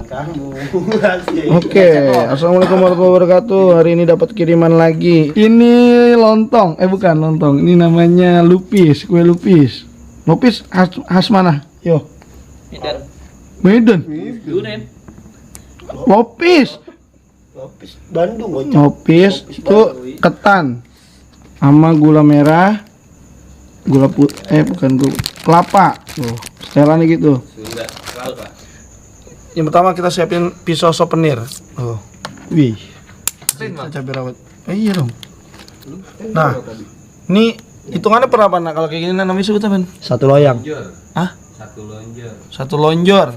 bukan kamu. Oke, assalamualaikum warahmatullahi wabarakatuh. Hari ini dapat kiriman lagi. Ini lontong, bukan lontong. Ini namanya lupis, kue lupis. Lupis khas mana? Yo. Medan. Duren. Lupis. Lopis Bandung kok. Lupis itu ketan sama gula merah, gula putih, bukan gula kelapa. Tuh, setelannya gitu. Sunda, kelapa. Yang pertama kita siapin pisau souvenir. Oh. Wih. Kita cabai rawit. Iya dong. Nah, ini hitungannya berapa nak kalau kayak gini namanya sebutnya apa? Satu loyang. Lonjor. Hah? Satu lonjor. Satu lonjor.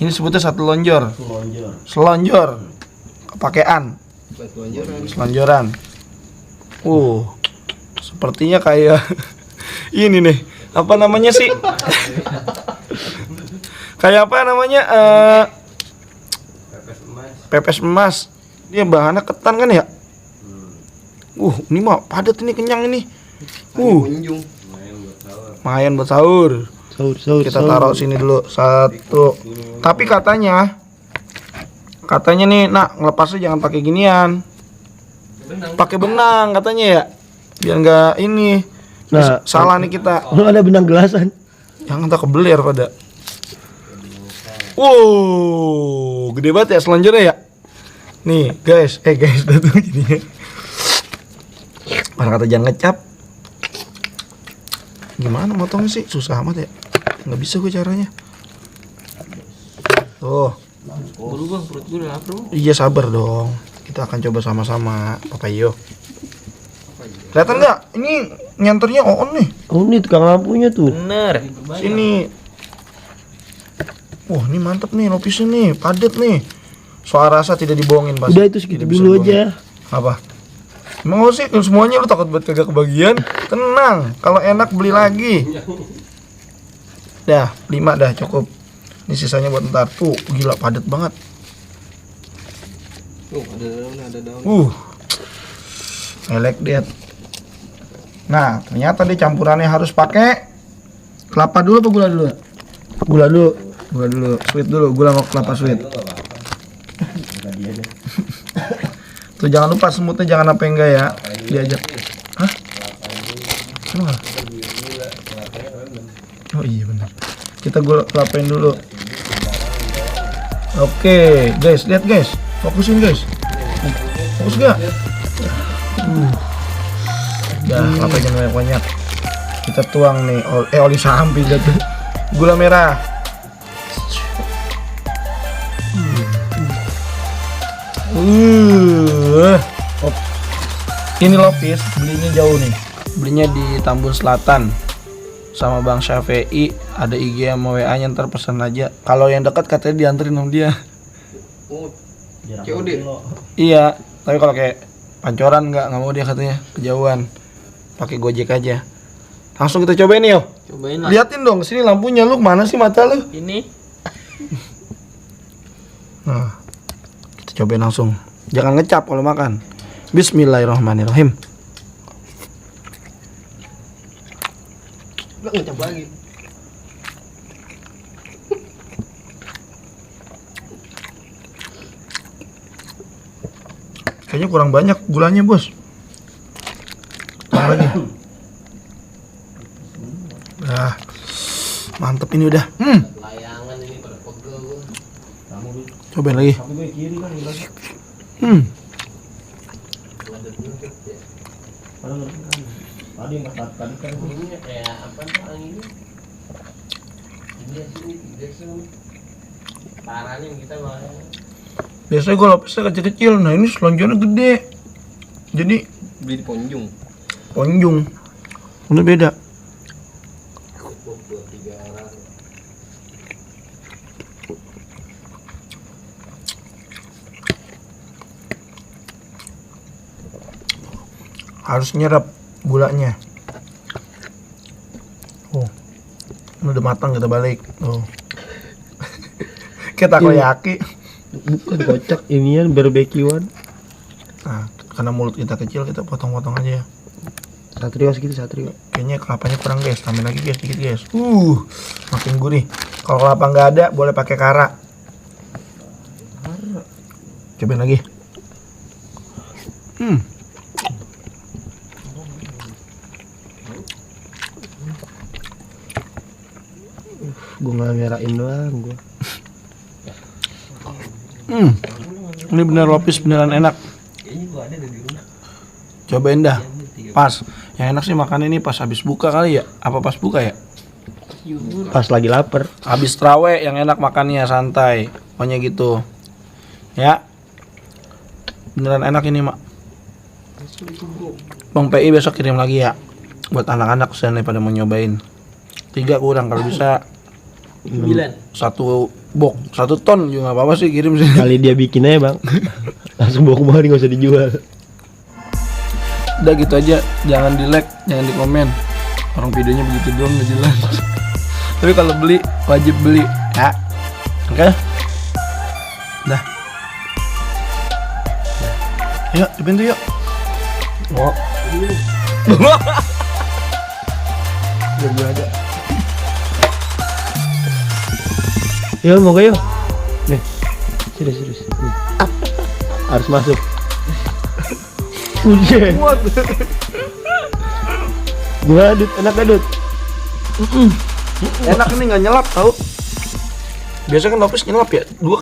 Ini sebutnya satu lonjor. Lonjor. Selonjor. Kepakean. Selonjoran. Sepertinya kayak ini nih. Apa namanya sih? Kayak apa namanya? Pepes emas. Pepes emas. Dia bahannya ketan kan ya? Ini mah padat ini, kenyang ini. Kunjung. Lumayan buat sahur. Mayan buat sahur. Kita taruh sini dulu satu. Tapi katanya nih, nak ngelepasnya jangan pakai ginian. Benang. Pakai benang katanya ya. Biar nggak ini. Nah, Salah nih kita. lu ada benang gelasan. Jangan tak kebeler pada. Gede banget ya selonjornya ya. Nih guys, tuh gini. Orang kata jangan ngecap. Gimana motongnya sih? Susah amat ya. Nggak bisa gue caranya. Tuh. Buru bang, perut gue udah lapar. Iya sabar dong. Kita akan coba sama-sama, Papayo. Kelihatan nggak? Ini nyanternya on nih. Oh, ini tukang lampunya tuh. Bener. Sini. Wah, ini mantep nih lopisnya nih, padat nih. Soal rasa tidak dibohongin pasti. Udah itu segitu Tidak bisa dulu dibohongin. aja. Apa? Emang sih semuanya lu takut buat kagak kebagian? Tenang, kalau enak beli lagi. Dah, 5 dah cukup. Ini sisanya buat ntar. Tuh, gila padat banget. Ada daun. I like that. Nah, ternyata dia campurannya harus pakai kelapa dulu apa gula dulu? Gula dulu. Gula dulu, sweet dulu, gula sama kelapa sweet. Tuh jangan lupa semutnya jangan apa enggak ya. Diajak. Hah? Emang? Oh iya benar. Kita gula kelapain dulu. Oke, guys, lihat guys. Fokusin guys. Fokus gak? Dah, kelapa jangan banyak-banyak. Kita tuang nih, oli samping gitu. Gula merah. Ini lopis belinya jauh nih. Belinya di Tambun Selatan sama Bang Syafei. Ada IG sama WA-nya, ntar pesan aja. Kalau yang dekat katanya dianterin sama dia. COD. Iya, tapi kalau kayak Pancoran nggak mau dia katanya, kejauhan. Pakai Gojek aja. Langsung kita cobain nih yo. Cobain lah. Liatin dong sini lampunya, lu kemana sih mata lu? Ini. Nah, kita cobain langsung. Jangan ngecap kalau makan. Bismillahirrahmanirrahim. Enggak ngecap lagi. Kayaknya kurang banyak gulanya bos. Tambah lagi. Mantep ini udah. Layangan ini pada pegel gua. Cobain lagi. Bunyinya kayak apa tuh ini? Iya sini, biasa. Parahnya kita malah. Biasanya gue lopisnya kecil-kecil, nah ini selonjornya gede. Jadi Beli di Ponjung. ponjung. Udah beda. Harus nyerap gulanya. Ini udah matang, kita balik. Kita takoyaki. Bukan kocak, inian barbekyuan. Nah, karena mulut kita kecil, kita potong-potong aja. Satrio segitu, Satrio. Kayaknya kelapanya kurang guys, tambahin lagi guys, dikit guys. Makin gurih. Kalau kelapa nggak ada, boleh pakai kara. Cobain lagi. Gue nggak ngerain doang gue. Ini bener lopis beneran enak. Cobain dah. Pas. Yang enak sih makan ini pas habis buka kali ya. Apa pas buka ya? Pas lagi lapar. Habis traweh yang enak makannya santai. Pokoknya gitu. Ya. Beneran enak ini, Mak. Bang PI besok kirim lagi ya. Buat anak-anak sana pada mau nyobain. 3 kurang kalau bisa 9. 1 ton juga nggak apa-apa sih kirim sih. Kali dia bikin aja bang. Langsung bawa kemari nggak usah dijual. Udah gitu aja, jangan di like, jangan di komen. Orang videonya begitu doang nggak jelas. Tapi kalau beli wajib beli ya. Oke? Dah. Yuk, di pintu yuk. Oh. Biar gue ada. Yuk mau yuk. Nih. Serius. Nih. Harus masuk. Ujian. Gua adut, enak adut. Enak ini nggak nyelap tau. Biasa kan lopis nyelap ya. 2